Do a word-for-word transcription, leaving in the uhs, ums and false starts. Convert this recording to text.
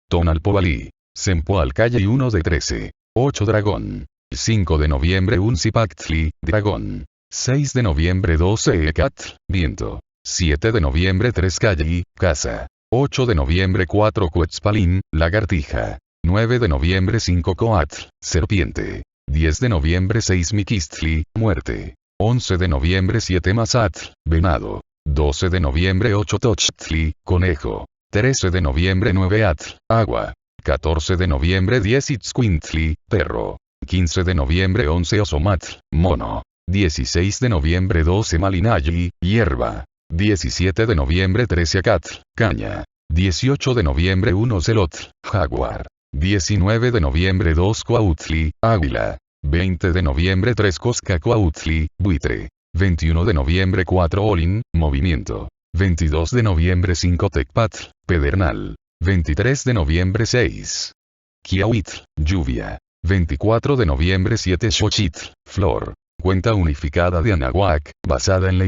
Tonalpoalli. Sempoalcalli uno de trece. Ocho dragón. Cinco de noviembre un Cipactli, dragón. Seis de noviembre doce Ecatl, viento. Siete de noviembre tres Calli, casa. Ocho de noviembre cuatro Cuetzpalín, lagartija. Nueve de noviembre cinco Coatl, serpiente. Diez de noviembre seis Miquistli, muerte. Once de noviembre siete Mazatl, venado. Doce de noviembre ocho Tochtli, conejo. Trece de noviembre nueve Atl, agua. Catorce de noviembre diez Itzcuintli, perro. Quince de noviembre once Osomatl, mono. Dieciséis de noviembre doce Malinalli, hierba. Diecisiete de noviembre trece Acatl, caña. Dieciocho de noviembre uno Zelotl, jaguar. Diecinueve de noviembre dos Cuautli, águila. Veinte de noviembre tres Coscacuautli, buitre. Veintiuno de noviembre cuatro Olin, movimiento. Veintidós de noviembre cinco Tecpatl, pedernal. Veintitrés de noviembre seis Kiawitl, lluvia. Veinticuatro de noviembre siete Xochitl, flor. Cuenta unificada de Anahuac, basada en la